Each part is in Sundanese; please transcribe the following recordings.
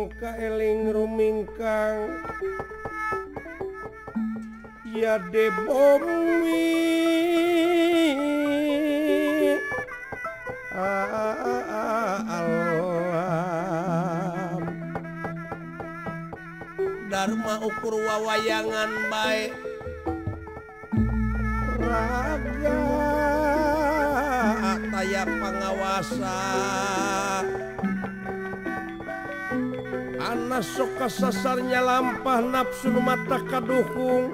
Kaeling kaeling rumingkang ya debomi alam Dharma ukur wawayangan bae raga taya pangawasa Anas sok kasasarnya lampah nafsu mata kaduhung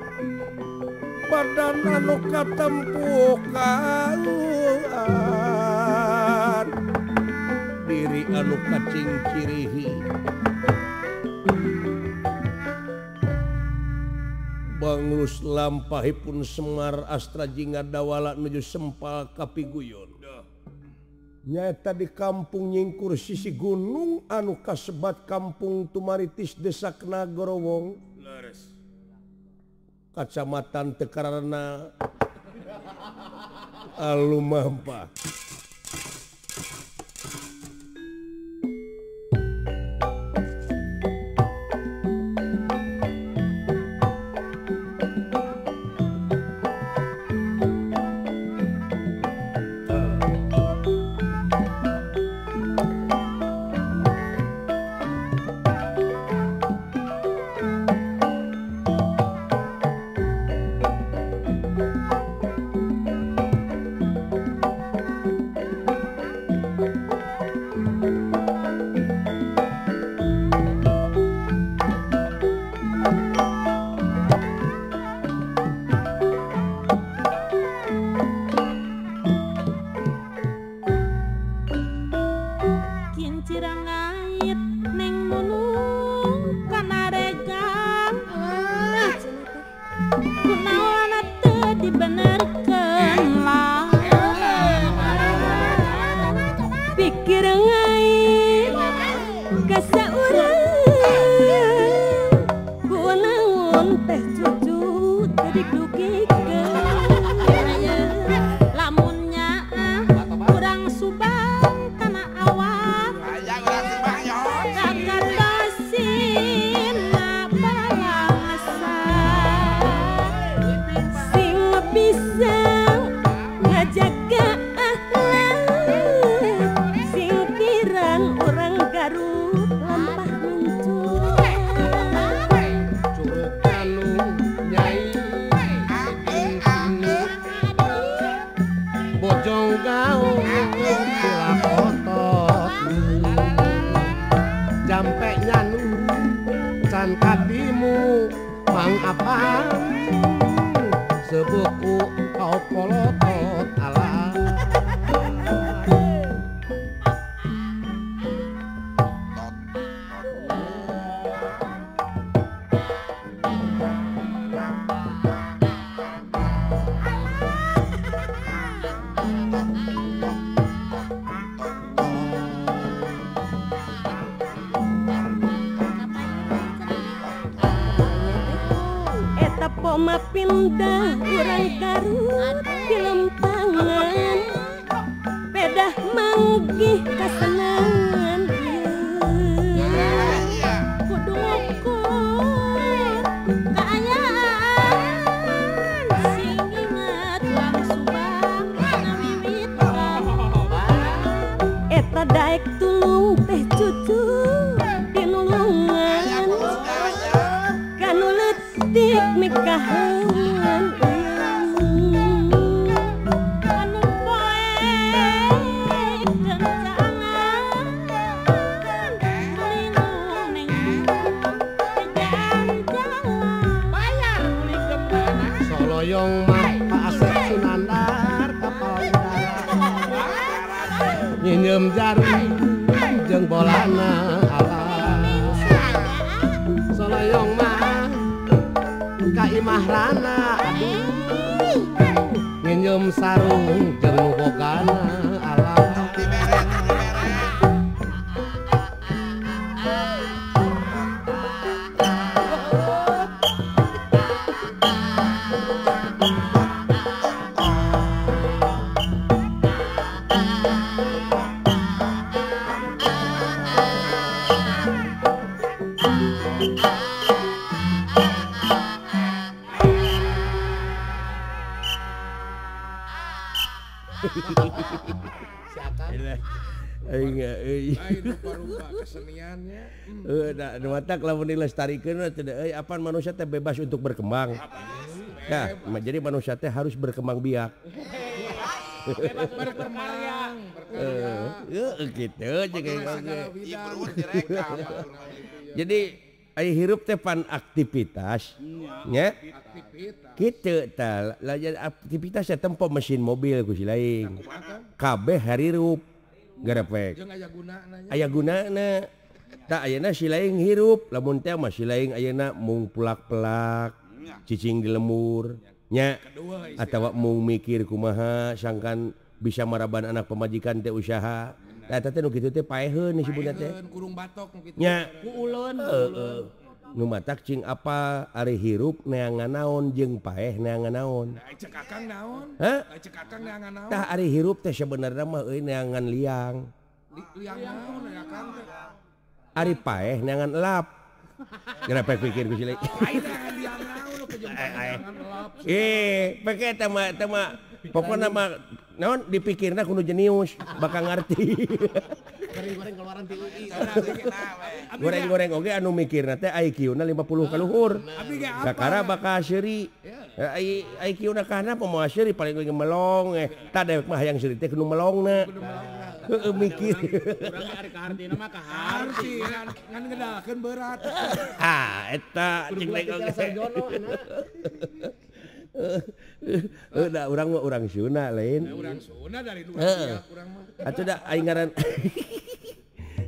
badan anu katempuh kaluan diri anu kacingcirihi Banglus lampahipun Semar Astra Jingga Dawala nuju sempal kapiguyon. Nyaeta di kampung nyingkur sisi gunung anu kasebat kampung Tumaritis Desa Knagorowong. Leres. Kacamatan Tekarana Alumampah. Pindah urang Garut di lempangan pedah manggih kasenangan kudu ngukur kaayaan sing inget urang Subang kana wiwitan eta daek tulung teh cucu tinulungan kanu leutik mikahan Nyinyem jari jeung bolana alah Soloyong mah ka imah rana aduh nyinyem sarung jeung nu bogana alah Rupa-rupa keseniannya. Nah, lamun dilestarikeun teh apaan manusia teh bebas untuk berkembang. Nah, jadi manusia teh harus berkembang biak. Bebas berkarya. Gitu jadi ai hirup teh pan aktivitas nya. Kitu tah aktivitas teh tempo mesin mobil ku si lain. Kabeh harirup garepek. Aya gunana. Tak ayeuna si lain hirup lamun teh mah si lain ayeuna mung pelak-pelak cicing di lemur nya atawa mung mikir kumaha sangkan bisa maraban anak pemajikan teh usaha. Nah, eta teh nu kitu teh paeheun disebutna teh. Kurung batok nu kitu. Nya. Ku ulun. Heeh. Nu matak cing apa ari hirup neangan naon jeung paeh neangan naon. Nah, cek akang naon? Hah? Cek akang neangan naon? Tah ari hirup teh sebenarnya mah euy neangan liang. Liang naon akang teh? Ari paeh neangan elap. Gerepek pikir ku silek. Ai neangan liang naon nu kejeng neangan elap. Eh, pake eta mah pokona mah naon dipikirna kudu jenius bakal ngarti. Goreng-goreng keluaran ti UI. Goreng-goreng oge anu mikirna teh IQ-na 50 ka luhur. Kakara bakal seuri. IQ-na kana moal seuri paling ge melong eh. Tah dewek mah hayang seuri teh kudu melongna. Heueuh mikir. Urang ari kahartina mah kaharti ngan ngedalkeun berat. Ah eta cing lain oge. Udah urang mah urang Sunda lain. Urang Sunda dari luar urang mah. Atuh da aing ngaran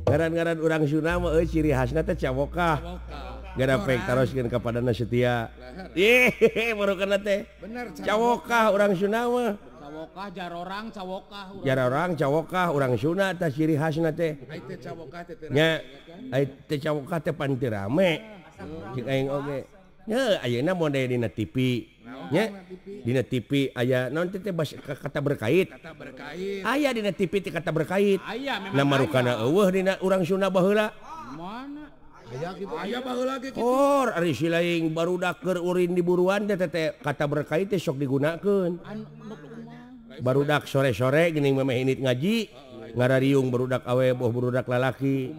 ngaran-ngaran urang Sunda mah euy ciri khasna teh cawokah. Garapek taroskeun kapadana setia. Ih, barukeunna teh. Bener cawokah urang Sunda mah. Cawokah jarorang cawokah urang. Jarorang cawokah urang Sunda teh ciri khasna teh. Ai teh cawokah teh teu rame. Ai teh cawokah teh pan teu rame. Cik aing oge. Nya ayeuna mode dina TV. Nya dina TV aya naon teh kata berkait. Kata berkait. Aya dina TV teh kata berkait. Aya memang. Na marukana eueuh dina urang Sunda baheula. Mana? Aya kitu. Aya baheula ge kitu. Or ari si lain barudak keur urin di buruan teh teh kata berkait teh sok digunakeun. Barudak sore-sore geuning memeh init ngaji, ngarariung barudak awe boh barudak lalaki.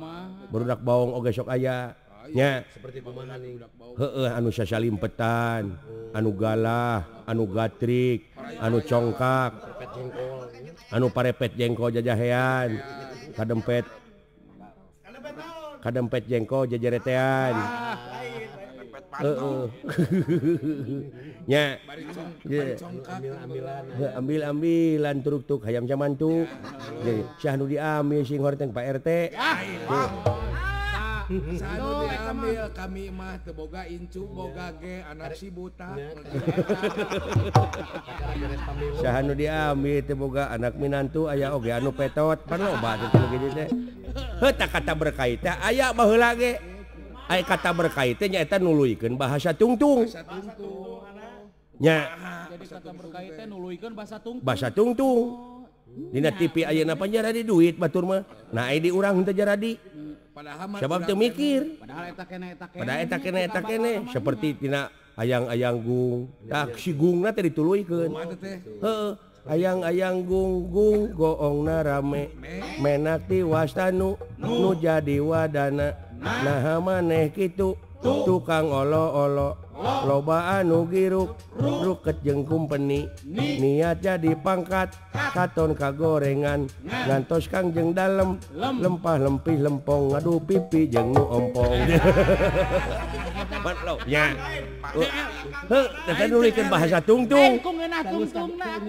Barudak baong oge sok aya. Nya seperti kumaha nih heueuh anu sasalimpetan, anu galah, anu gatrik, anu congkak, anu parepet jengkol jajahean, kadempet kadempet jengkol jajaretean. Heeh. Nya ambil-ambilan turuk-tuk hayam camantuk. Syah nu diambil sing horteng Pak RT. Sanu diambil kami mah teu boga incu boga ge anak si buta. Sahanu diambil teu boga anak minantu aya oge anu petot pan loba teh kitu teh. Heuh tah kata berkait teh aya baheula ge. Aya kata berkait teh nyaeta nuluykeun bahasa tungtung. Nya. Jadi kata berkait teh nuluykeun bahasa tungtung. Bahasa tungtung. Dina TV ayeuna pan jaradi duit batur mah. Nah ai di urang henteu jaradi. Sabab teu mikir. Padahal eta keneh eta keneh. Padahal eta keneh eta keneh seperti tina ayang-ayang gung. Tah si gungna teh dituluykeun. Heeh, ayang-ayang gung gung goongna rame. Menak tiwastanu nu jadi wadana. Naha maneh kitu tukang olo-olo. Loba anu giruk ruket jeung kumpeni. Niat jadi pangkat katon kagorengan ngantos Kangjeng dalem lempah lempih lempong ngadu pipi jeung nu ompong. Patlo nya. Heuh, teh nulikeun bahasa tungtung. Ku ngeunah tungtungna.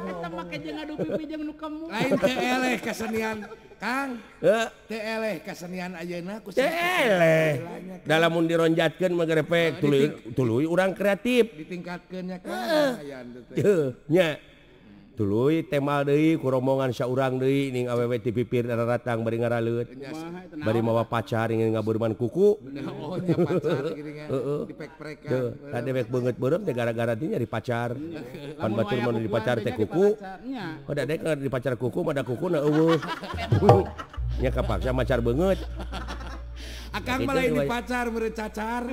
Eta make jeung ngadu pipi jeung nu kemu. Lain teh eleh kesenian Kang. Teh eleh kesenian ayeuna ku teh eleh. Da lamun dironjatkeun mah gerepek tuluy urang kreatif. Ditingkatkeun nya Kang aya teh. Nya. Tuluy temal deui ku rombongan saurang deui ning awewe ti pipir daratang bari ngaraleut. Bari mawa pacar ingin ngabeurman kuku. Oh nya pacar geuningan dipek-prekan. Tah dewek beungeut beureum teh gara-gara teh nyari pacar. Pan batur mah di pacar teh kuku. Oh da dek di pacar kuku mah da kukuna eueuh. Nya kapaksa macar beungeut. Akang malah ini pacar meureun cacar.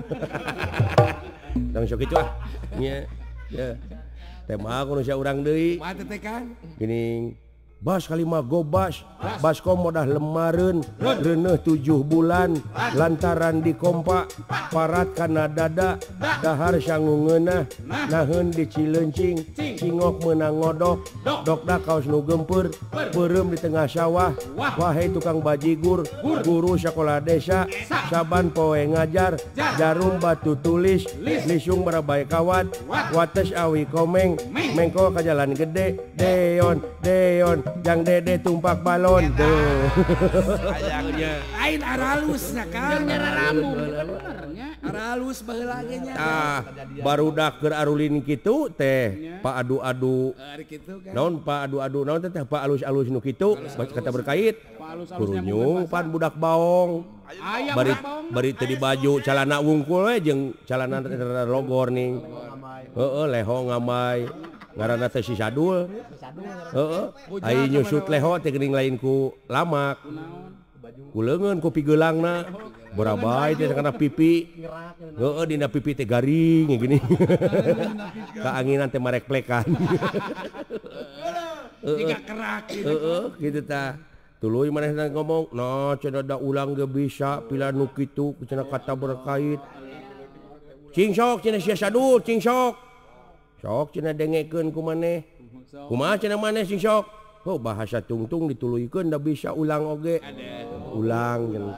Tong sok kitu ah. Nya. Ya. Tema kudu sia urang deui. Kumaha teh Kang? Geuning bas kalima gobas, baskom modah lemareun, reuneuh 7 bulan, lantaran dikompa, parat kana dada, dahar sangu ngeunah, naheun di Cilencing, cingok meunang ngodok, dokda kaos nu gempeur, beureum di tengah sawah, wahai tukang bajigur, guru sakola desa, saban poe ngajar, jarum batu tulis, lisung barabai kawat, wates awi komeng, mengko ka jalan gede, deon, deon. Jang dede tumpak balon tuh. Lain aralus nya Kang. Aralus baheula ge nya. Tah, barudak keur arulin kitu teh, Pak adu-adu. Naon Pak adu-adu naon teh Pak alus-alus nu kitu, kata berkait. Kurunyung pan budak baong. Bari bari teu dibaju calana wungkul we jeung calana logor ning. Heeh, leho ngamai. Ngaranna teh si Sadul. Heeh. Ai nyusut leho teh geuning lain ku lamak. Ku leungeun ku pigeulangna. Barabai teh kana pipi. Heeh, dina pipi teh garing gini. Kaanginan teh marek plekan. Heeh. Kerak gitu. Heeh, kitu tah. Tuluy manehna ngomong, "Nah, cenah da ulang ge bisa pila nu kitu cenah kata berkait." Cing sok cenah sia Sadul, cing sok. Sok cenah dengekeun ku maneh. Kumaha cenah maneh sing sok? Oh, bahasa tungtung dituluykeun da bisa ulang oge. Ulang cenah.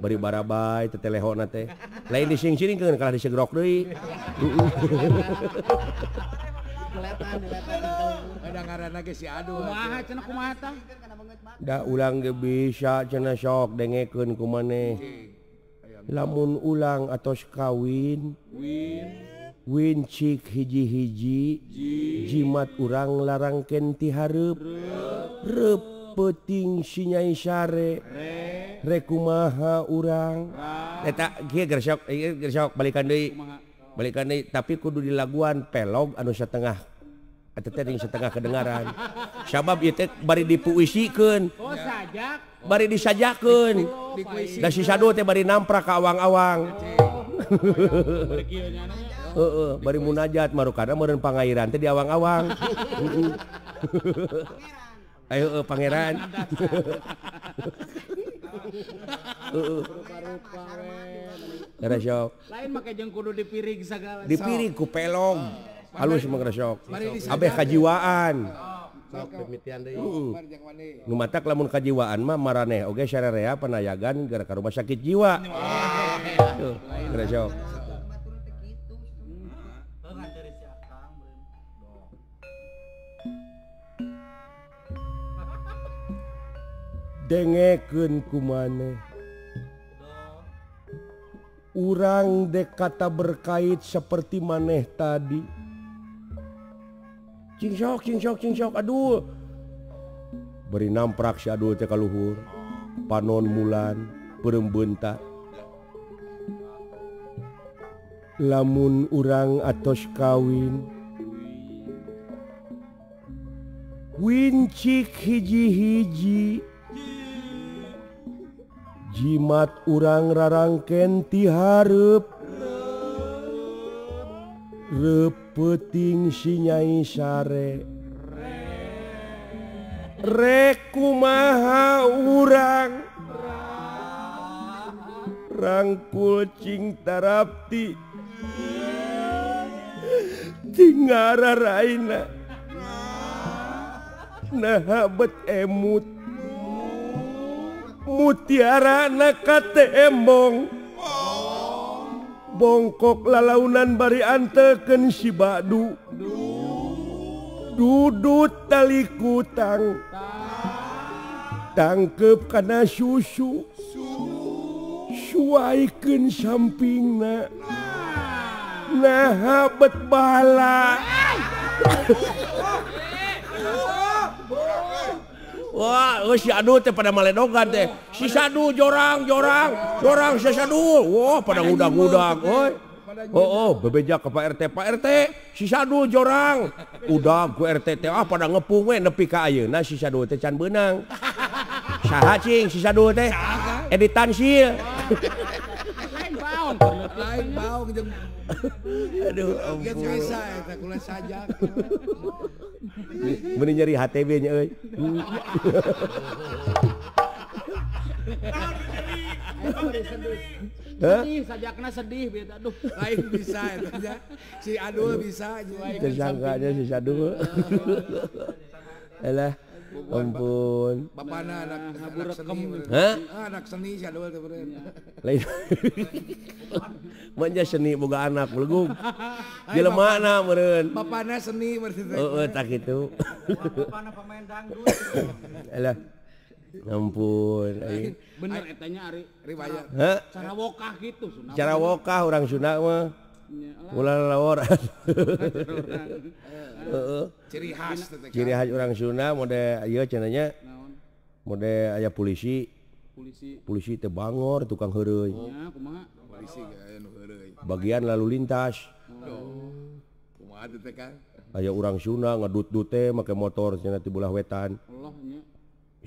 Bari barabai teh telehona teh. Lain dising-siringkeun kalah disegrok deui. Ada ngaranna ge si Adu. Kumaha cenah kumaha tah? Da ulang ge bisa cenah sok dengekeun ku maneh. Lamun ulang atos kawin, wincik hiji-hiji jimat urang larangken ti hareup reup peuting si Nyai Sare rekumaha urang eta kieu gersok ieu gersok balikan deui tapi kudu dilaguan pelog anu setengah eta teh ding setengah kedengaran sabab ieu teh bari dipuisikeun oh sajak bari disajakeun da si Sadul teh bari namprak ka awang-awang. Heeh, bari munajat marukana meureun pangairan teh di awang-awang. Ayo pangeran. Heeh. Geresok. Lain make jeung kudu dipirig sagala. Dipirig ku pelog. Halus mah geresok. Abeh kajiwaan. Sok pemitian deui. Nu matak lamun kajiwaan mah maraneh oge sararea panayagan gara ka rumah sakit jiwa. Tuh, geresok. Dengekeun ku maneh urang dek kata berkait seperti maneh tadi. Cing sok cing sok cing sok aduh. Beri namprak si Adul teh ka luhur. Panon mulan peureum beunta. Lamun urang atos kawin wincik hiji-hiji jimat urang rarangken ti hareup reup peuting si Nyai Sare rekumaha urang rangkul cing tarapti tingara raina naha bet emut mutiara na kate embong bongkok lalaunan bari antekeun si Badu dudut tali kutang tangkep kana susu suaikeun sampingna naha bet bala. Wah, si Adul teh pada maledogan teh. Si Sadul jorang jorang jorang si Sadul. Wah, pada ngudag-ngudag euy. Oh, bebeja ke Pak RT, Pak RT, si Sadul jorang. Udah ku RT teh ah pada ngepung we nepi ka ayeuna si Sadul teh can beunang. Saha cing si Sadul teh? Edi Tansil. Lain baong. Lain baong jeung aduh ampun. Geus bisa eta kula sajak. Meni nyeri HTB nya euy. Sedih, sajakna sedih beta aduh. Lain bisa eta nya. Si Adul bisa tersangkanya si Adul. Alah, ampun. Bapana anak seni. Hah? Anak seni si Adul teh beureun. Lain. Manja seni boga anak belegug. Jelemana meureun. Bapana seni berarti teh. Heeh, tak kitu. Bapana pemain dangdut. Alah. Ampun, bener etanya ari riwayat. Hah? Cara wokah gitu Sunda. Cara wokah orang Sunda mah. Ulah lawor. Heeh. Ciri khas teh. Ciri khas orang Sunda mode ieu cenah nya. Mode aya polisi. Polisi. Polisi teh bangor tukang heureuy. Nya kumaha? Polisi aya nu heureuy. Bagian lalu lintas. Kumaha teh Kang? Aya urang Sunda ngedut-dut teh make motor cenah ti belah wetan. Allah nya.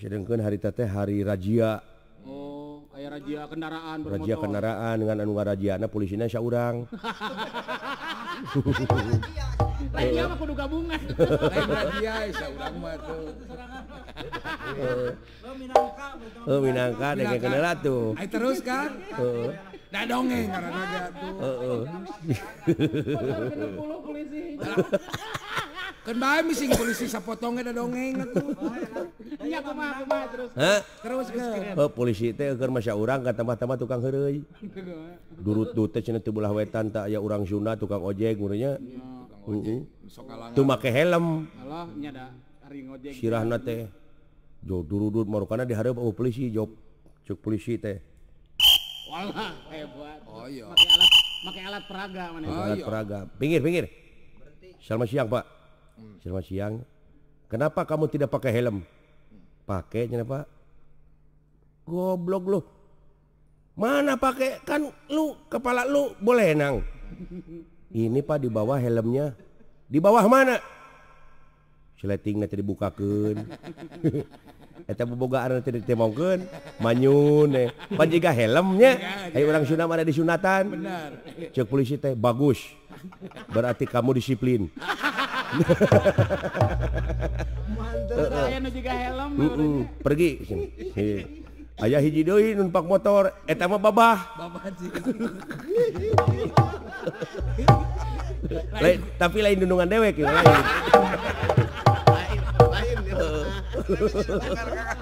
Sedangkan hari teh hari razia. Oh, aya razia kendaraan bermotor. Razia kendaraan dengan anu ngarajiana polisina saurang. Razia mah kudu gabungan. Lain razia saurang mah tuh. Heuh, minangka dengekeun heula tuh. Ai terus kan? Heeh. Da dongeng ngaranna ge atuh. Heeh. 60 polisi. Kan bae mising polisi sapotong da dongeng atuh. Nya kumaha kumaha terus. Hah? Terus ke. Heuh, polisi teh keur mah saurang ka tambah-tambah tukang heureuy. Durut-dut teh cenah teu belah wetan tah aya urang Sunda tukang ojek meureun nya. Heeh. Teu make helm. Alah nya da ari ngojek. Sirahna teh jo durudut marukana di hareup eueuh polisi jop cek polisi teh. Walah hebat. Oh iya. Make alat peraga maneh. Alat peraga. Pinggir pinggir. Selamat siang, Pak. Selamat siang. Kenapa kamu tidak pakai helm? Pakai cenah, Pak. Goblok lu. Mana pakai? Kan lu kepala lu boleh nang. Ini Pak di bawah helmnya. Di bawah mana? Seletingna teh dibukakeun. Eta bobogaan teh ditemongkeun, manyun eh. Pan jiga helmnya. Aya urang Sunda mah ada disunatan. Benar. Cek polisi teh bagus. Berarti kamu disiplin. Aya nu jiga helm. Pergi sini. Aya hiji deui numpak motor, eta mah babah. Babah sih. Lain, tapi lain dundungan dewek ya, lain. Lain.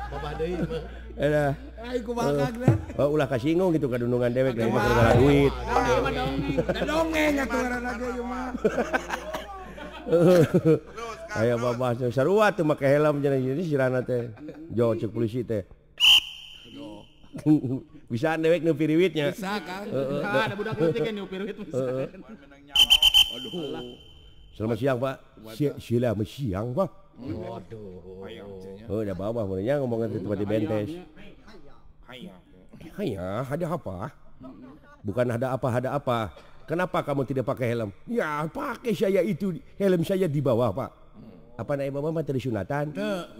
Babah deui mah. Eta. Ai kumaha Kang? Oh, ulah kasinggung gitu ka dundungan dewek lain mah gara duit. Da dongeng atuh ngaranna ge ieu mah. Aya babah sarua teu make helm cenah jadi sirana teh. Jo cek polisi teh. Bisa dewek nu piriwitnya. Bisa Kang. Heeh. Ada budak leutik nu piriwit bisa. Aduh. Selamat siang, Pak. Selamat siang, Pak. Waduh. Oh, udah bawah mulanya ngomongin di tempat di bentes. Hayang. Ada apa? Bukan ada apa, ada apa. Kenapa kamu tidak pakai helm? Ya, pakai saya itu helm saya di bawah, Pak. Apa naik bawah mah teu disunatan?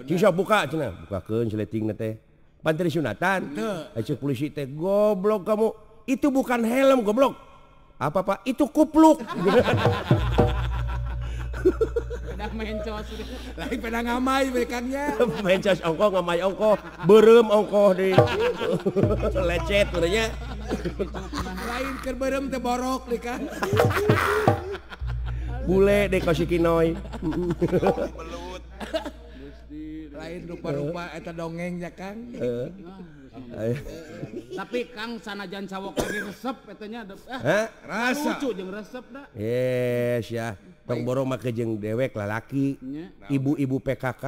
Cisok buka cenah. Bukakeun seletingna teh. Pan teu disunatan? Teu. Cek polisi teh, goblok kamu. Itu bukan helm, goblok. Apa, Pak? Itu kupluk. Pedah mencos. Lain pedah ngamai bekannya. Mencos ongkoh ngamai ongkoh, beureum ongkoh di. Lecet urangnya. Lain keur beureum teh borok deui kan. Bule deh ka si Kinoy. Belut. Lain rupa-rupa eta dongengnya Kang. Tapi Kang sanajan cawok lagi resep eta nya rasa lucu jeung resep da. Yes ya. Tong borong make jeung dewek lalaki. Ibu-ibu PKK.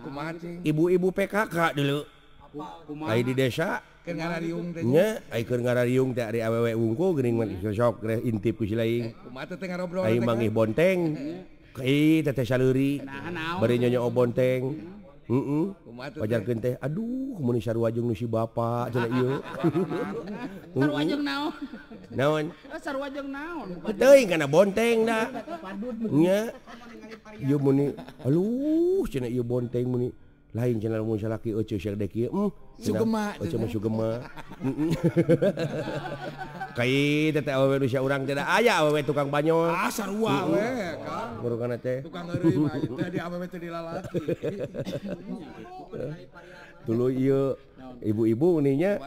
Kumaha cing? Ibu-ibu PKK dulu. Ai di desa keur ngarariung teh. Nya, ai keur ngarariung teh ari awewe wungkul geuning mah sok intip ku si laing. Kumaha teh ngarobrol teh? Ai manggih bonteng. Kai teteh saleuri. Bari nyonyo bonteng. Heeh. Wajarkeun teh, aduh mun sarua jeung nu si bapa cenah ieu. Sarua jeung naon? Naon? Sarua jeung naon? Teuing kana bonteng da. Nya. Ieu muni aluh cenah ieu bonteng muni Lain cenah lamun salaki euceu sia gede kieu. Sugema euceu mah sugema. Kai teh awewe nu sia urang teh aya awewe tukang banyol. Ah sarua we Kang. Murukana teh. Tukang heureuy mah teh di awewe teh dilalaki. Tuluy ieu ibu-ibu ninya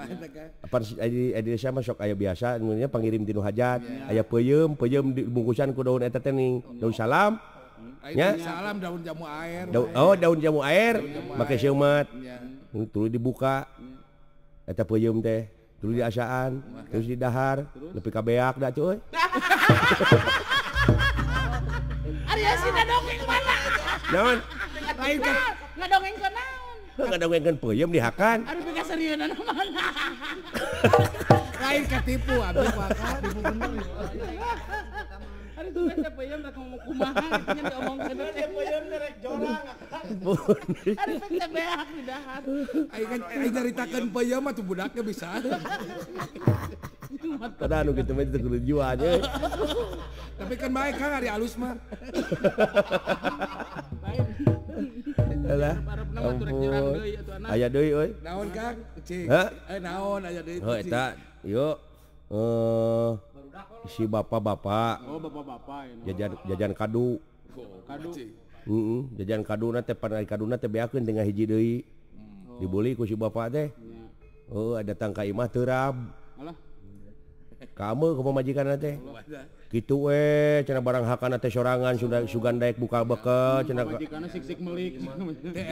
apa di desa mah sok aya biasa nya pangirim tinu hajat aya peuyeum peuyeum dibungkusan ku daun eta teh ning daun salam. Nya salam daun jamu air. Oh daun jamu air make seumat. Tuluy dibuka eta peuyeum teh tuluy diasaan terus didahar nepi ka beak da cuy. Ari asina dongeng mana? Naon? Lain kan ngadongeng ka naon? Ngadongengkeun peuyeum dihakan. Ari pikaserieunan mana? Lain katipu abdi mah tipu bener. Ari tuh teh peuyeum rek ngomong kumaha kitu nya diomongkeun teh peuyeum rek jorang. Ari teh beak didahar. Aing kan aing nyaritakeun peuyeum mah tuh budaknya bisa. Padahal anu kitu mah teu kudu jual nya. Tapi kan bae Kang ari alus mah. Alah. Aya deui euy. Naon Kang? Cik. Naon aya deui. Heuh eta ieu si bapak-bapak. Oh, bapak-bapak jajan jajan kadu. Kadu. Heeh, jajan kaduna teh pan kaduna teh beakeun tengah hiji deui. Dibeli ku si bapak teh. Oh, datang ka imah terab. Alah. Kamu ke pamajikanna teh. Kitu we cenah barang hakana teh sorangan sugan daek buka bekel cenah pamajikanna sik-sik melik.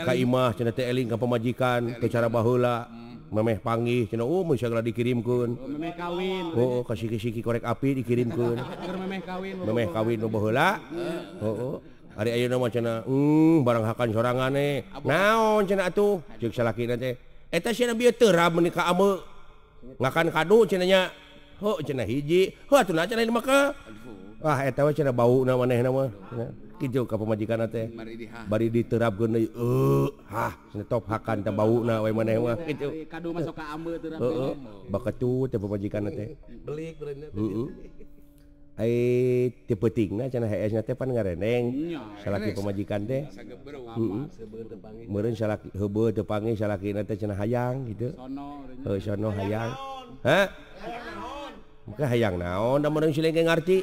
Ka imah cenah teh eling ka pamajikan teh cara baheula. Memeh panggih cenah oh mun sagala dikirimkeun. Memeh kawin. Heeh, ka siki-siki korek api dikirimkeun. Keur memeh kawin. Memeh kawin nu baheula. Heeh. Ari ayeuna mah cenah barang hakan sorangan e. Naon cenah atuh? Ceuk salakina teh. Eta cenah bieu terab meuni ka ameu. Ngakan kadu cenah nya. Heuh cenah hiji. Heuh atuh na cenah maka. Wah eta we cenah bauna manehna mah. Kitu ka pamajikanna teh. Bari diterapkeun deui. Hah cenah top hakan teh bauna we maneh mah kitu. Kadu masuk ka ameu terap. Heeh. Baketut teh pamajikanna teh. Belik beureunya. Heeh. Ai teu peutingna cenah heesna teh pan ngareneng. Salaki pamajikan teh. Heeh. Meureun salaki heubeut teu panggih salakina teh cenah hayang kitu. Sono. Heuh sono hayang. Hah? Maka hayang naon da meureun sileng ge ngarti.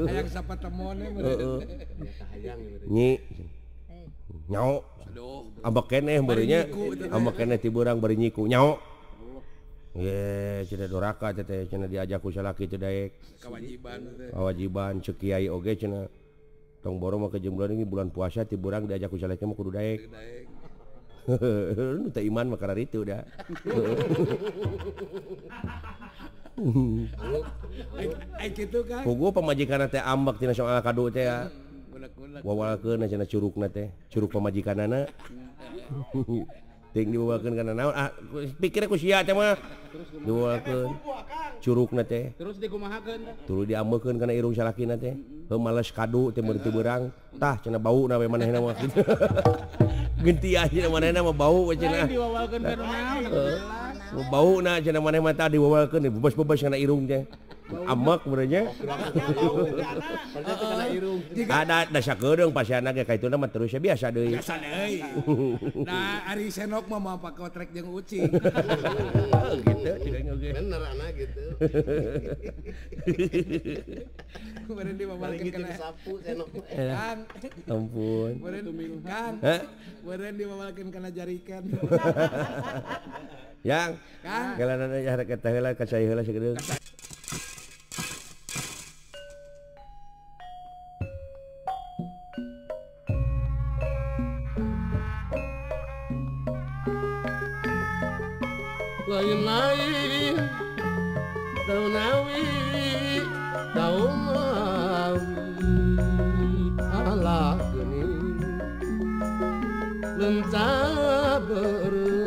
Hayang sapatemone meureun. Hayang nyi. Nyao. Aduh. Ambek keneh meureun nya. Ambek keneh ti beurang bari nyiku nyao. Ye, cenah doraka teh cenah diajak ku salaki teh daek. Kewajiban teh. Kewajiban ceuk kiai oge cenah. Tong boro mah ke bulan ini bulan puasa ti beurang diajak ku salaki mah kudu daek. Nu teu iman mah kararitu da. Ai kitu Kang. Puguh pamajikanna teh ambek tina soal kadu teh ya. Wawalkeun cenah curugna teh, curug pamajikanana. Ting diwawalkeun kana naon? Ah pikir ku sia teh mah. Diwawalkeun curugna teh. Terus dikumahakeun teh. Tuluy diambekeun kana irung salakina teh. Heuh males kadu teh mun teu beurang. Tah cenah bauna we manehna mah. Genti aja manehna mah bau cenah. Diwawalkeun kana naon? Bauna cenah maneh mah tah diwawalkeun bebas-bebas kana irung teh. Amek meureun nya. Ada da sakedeung pasiana ge kaituna mah terus biasa deui. Biasa deui. Nah, ari senok mah moal pake trek jeung ucing. Gitu cing oge. Bener anak gitu. Meureun diwawalkeun kana sapu senok. Kang. Ampun. Meureun Kang. Meureun diwawalkeun kana jarikan. Yang. Kang. Galanana ya rek eta heula ka cai heula sakedeung. Lain-lain daun awi daun awi ala geni lenca beureum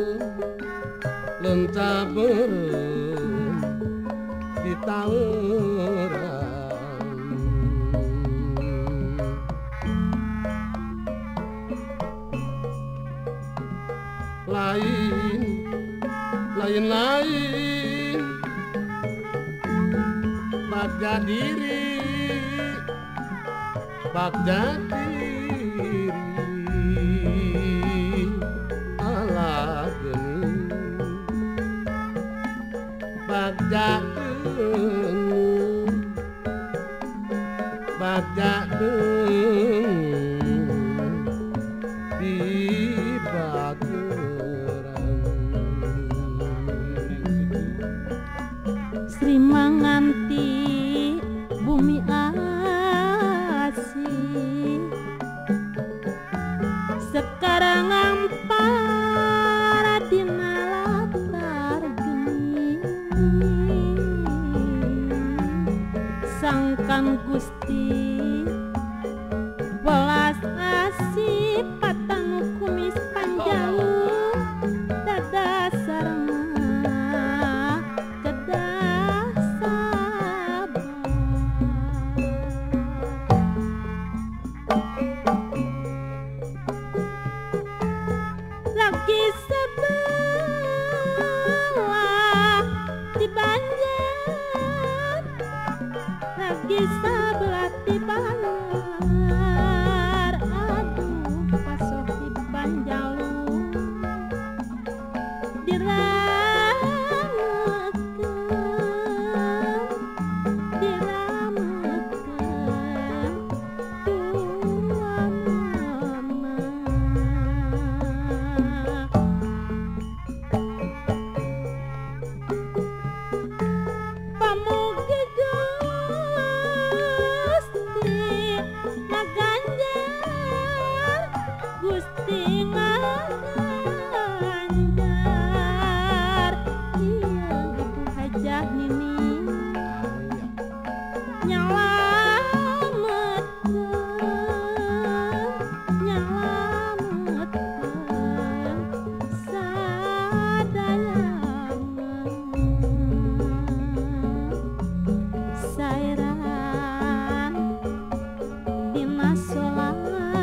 di tauran lain lain-lain bagja diri Bagja bagja di bageran. Sri Manganti bumi asih sekarang ampara dina latar geni sangkan Gusti welas asih patanu kumis panjang dadasarna kedah sabar. Lagi sebelah di Banjar, lagi sebelah di Banjar, aduh pasoh di Panjalu diramekeun, diramekeun tuanana. Pamugi Gusti ngaganjar, Gusti ngaganjar, ieu Ibu Hajah Nini nyalametkeun, nyalametkeun sadayana. Saeran dina solasi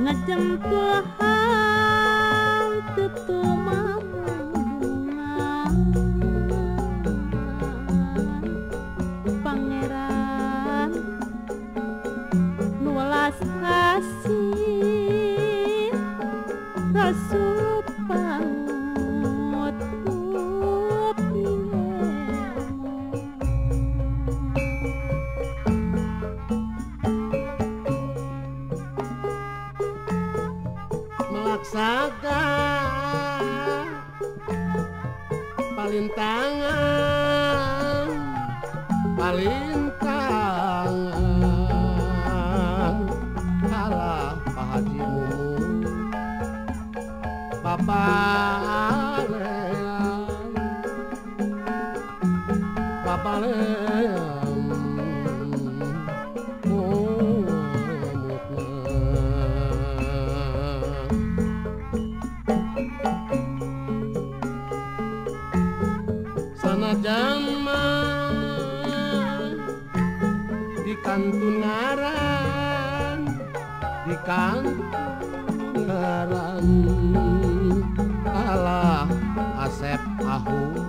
ngajentuhan teu tumamundungan pangeran nu welas asih rasul panut Melaksaga palintangan, palintangan kalah Pak Haji Mumu Babalean, Babalean sanajan di kantunaran, di kantunaran alah Asep Ahu